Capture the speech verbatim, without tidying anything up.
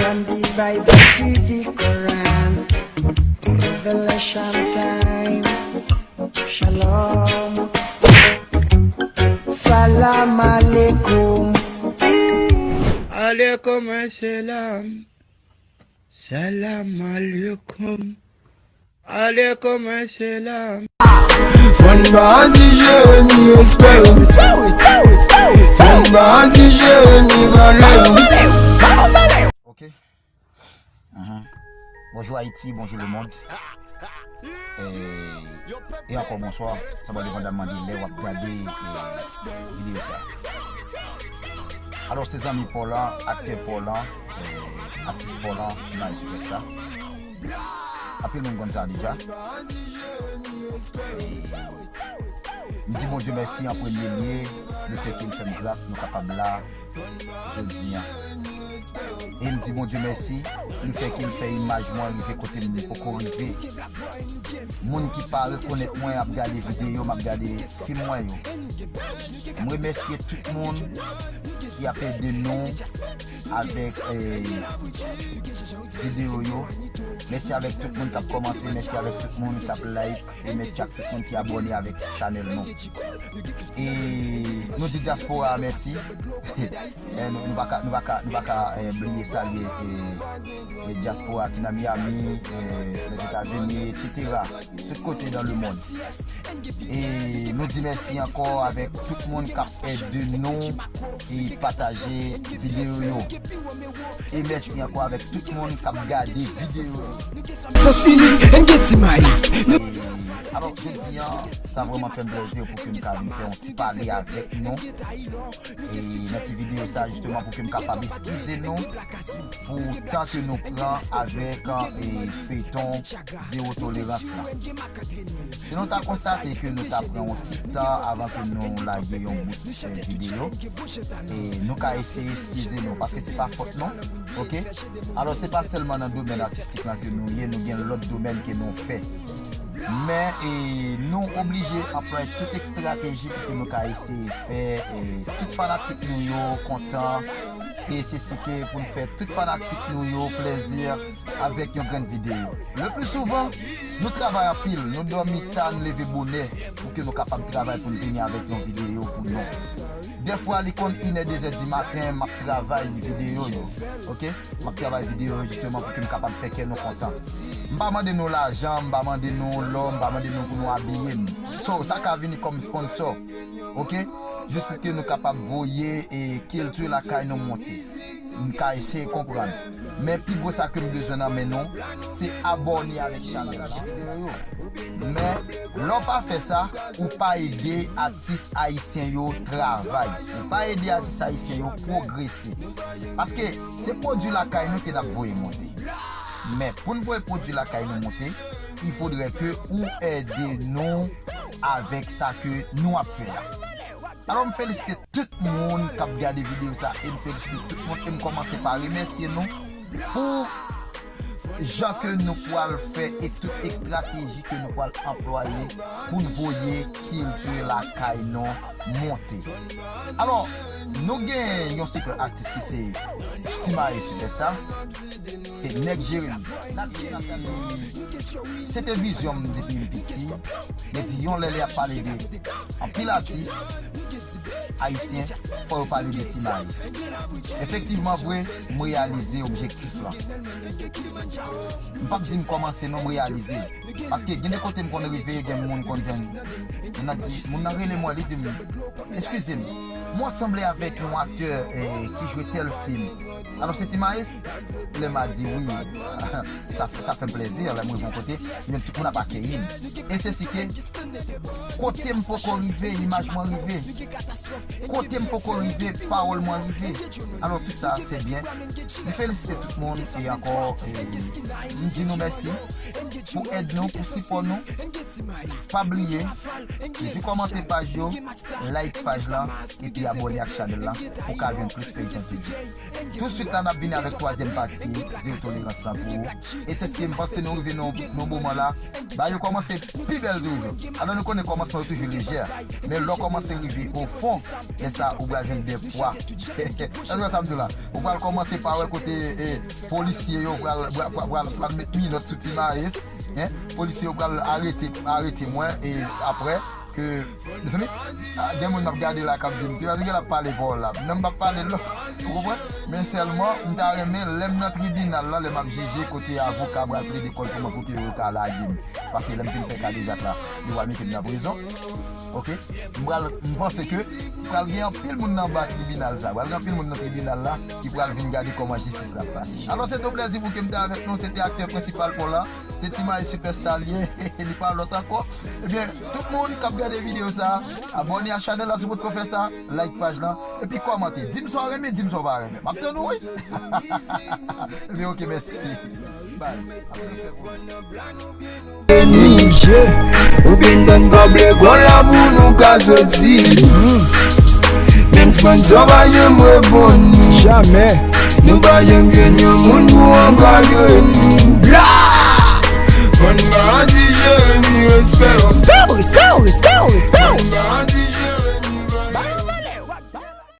From the Bible to the Quran, Revelation time. Shalom. Salam alaikum. Alaikum assalam. Salam alaikum. Alaikum assalam. Fò n ba Ti Jere ni respè. Fò n ba Ti Jere ni valè. Ok. Mhm. Bonjou Ayiti, bonjou lemonn. E, e ankò bonswa. Sa pa depandaman de lè w ap gade, e, videyo sa. Alò, se zanmi pa w lan, aktè pa w lan, e, atis pa w lan, Ti Mayi Superstar. Anpil moun konn sa deja. E, m di Bondye mèsi an premye lye, lefètke l fè m gras nou kapab la jodi a. E m di Bondye mèsi, lefètke l fè imaj mwen rive kote m poko rive. Moun ki pa rekonèt mwen ap gade videyo m, ap gade fim mwen yo. M remèsye tout moun ki ap ede nou avèk, eh, videyo yo. Mèsi avèk tout moun k ap kòmante, mèsi avèk tout moun k ap like, e mèsi ak tout moun ki abòne avèk chanèl nou. E nou di dyaspora a mèsi. Eh, nou, nou pa ka, nou pa ka, nou pa ka, eh, bliye salye, eh, eh, dyaspora ki nan Miami, eh, Lèzetazini, et cetera. Tout kote dans le monde. E nou di mèsi ankò avèk tout moun k ap ede nou e pataje videyo yo. E mèsi ankò avèk tout moun k ap gade videyo yo. Sans fini, N G T Maïs. E, alò, jodi a, sa vrèman fè m plèzi pou ke m ka vin fè yon ti pale avèk nou. E nan ti videyo sa, jisteman, pou ke m kapab eskize nou pou tan ke nou pran avèk, e, feyton Zewo Tolerans la. Si nou ta konstate ke nou ta pran yon ti tan avan ke nou lage yon bout, eh, videyo, e nou ka eseye eskize nou, paske se pa fòt nou, ok? Alò, se pa sèlman nan domèn atistik lan ke nou ye, nou gen lòt domèn ke nou fè. Men, e, nou oblije anplwaye tout estrateji pou ke nou ka eseye fè, e, tout fanatik nou yo kontan, e se si ke pou n fè tout fanatik nou yo plèzi avèk yon grenn videyo. Le pli souvan, nou travay anpil, nou dòmi ta, n leve bonè pou ke nou kapab travay pou n vini avèk yon videyo pou nou. Dèfwa, li konn inè, dezè di maten, m ap travay videyo yo, ok? M ap travay videyo yo jisteman pou ke m kapab fè kè nou kontan. M pa mande nou lajan, m pa mande nou lò, m pa mande nou pou nou abiye m. So, sa ka vini kòm sponsò, ok? Jis pou ke nou kapab voye, e, kilti lakay nou monte. M ka eseye konprann. Men pi gwo sa ke m bezwen nan men nou, se abòne avèk chanèl la. Men, lè w pa fè sa, ou pa ede atis ayisyen yo travay. Ou pa ede atis ayisyen yo pwogrese. Paske se pwodui lakay nou ke n ap voye monte. Men pou n voye pwodui lakay nou monte, il faudrait que ou ede nou avèk sa ke nou ap fè a. Alò, m felisite tout moun k ap gade videyo sa, e m felisite tout moun, e m kòmanse pa remèsye nou pou jan ke nou pral fè e tout estrateji ke nou pral anplwaye pou n voye kilti lakay nou monte. Alò, nou gen yon sipè atis ki se Ti Mayi Superstar, e Nèg Jeremi. Se te vizyon m depi m piti. Mwen di yon lè lè y ap pale de anpil atis ayisyen, fò yo pale de Ti Mayi. Efektivman vre, m reyalize objektif lan. M p ap di m kòmanse non, m reyalize. Paske gen de kote m konn rive, gen moun konn jwenn. Moun nan di, moun nan rele mwen, li di m, "Eskize m, mwen sanble avèk yon aktè, eh, ki jwe tèl fim. Alò, se Ti Mayi?" Lè m a di wi, sa, sa fè m plezi, lè m rive yon kote, men tout moun ap akeyi m. E se si ke kote m poko rive, imaj mwen rive. Kote m poko rive, pawòl mwen rive. Alò, tout sa, se byen. M felisite tout moun, e ankò, e, m di nou mèsi pou èd nou, pou sipò nou. Pa bliye, toujou kòmante paj yo, like paj la, epi abòne ak chanèl la pou ka jwenn plis feyton toujou. Touswit la, n ap vini avèk twazyèm pati Zewo Tolerans la pou ou. E se ske m panse nou rive nan nan moman la. Bagay yo kòmanse pi bèl toujou. Alò, nou konnen kòmansman yo toujou lejè. Men lè w kòmanse rive o fon, lè sa ou pral jwenn de pwa. Èske w wè sa m di w la? Ou pral kòmanse pa wè kote e, polisye yo pral, pral, pral, pral met minòt sou Ti Mayis. Hein? Polisye yo pral arete, arete mwen e apre ke, mezanmi, ah, gen moun m ap gade la k ap di m, Ti Mayis gen l ap pale pawòl la. Non, m p ap pale l non. Ou konprann? Men sèlman, m ta renmen, lè m nan tribinal la, lè m ap jije, kote avoka pral plede kòz pou mwen, pou ke yo ka lage m. Paske lè m fin fè kadejak la, yo pral mete m nan prizon. Oke? M pral, m panse ke pral gen anpil moun nan ba tribinal sa. Pral gen anpil moun nan tribinal la ki pral vin gade kòman jistis la ap pase. Alò, se te yon plèzi pou ke m te avèk nou. Se te aktè prensipal pou la. Se Ti Mayis Superstar li ye. Li pa lòt ankò. Ebyen, tout moun k ap gade videyo sa, abòne a chanèl la si w potko fè sa, like paj lan, epi kòmante. Di m sa w renmen, di m sa w pa renmen. M ap tann ou, wi. Ebyen, oke, mèsi. Bye. Apre respè pou ou. Beni, yeah. Ou vin tann kòb lekòl la pou nou ka soti. Menm sponsor pa janm reponn nou. Jamè. Nou pa janm jwenn yon moun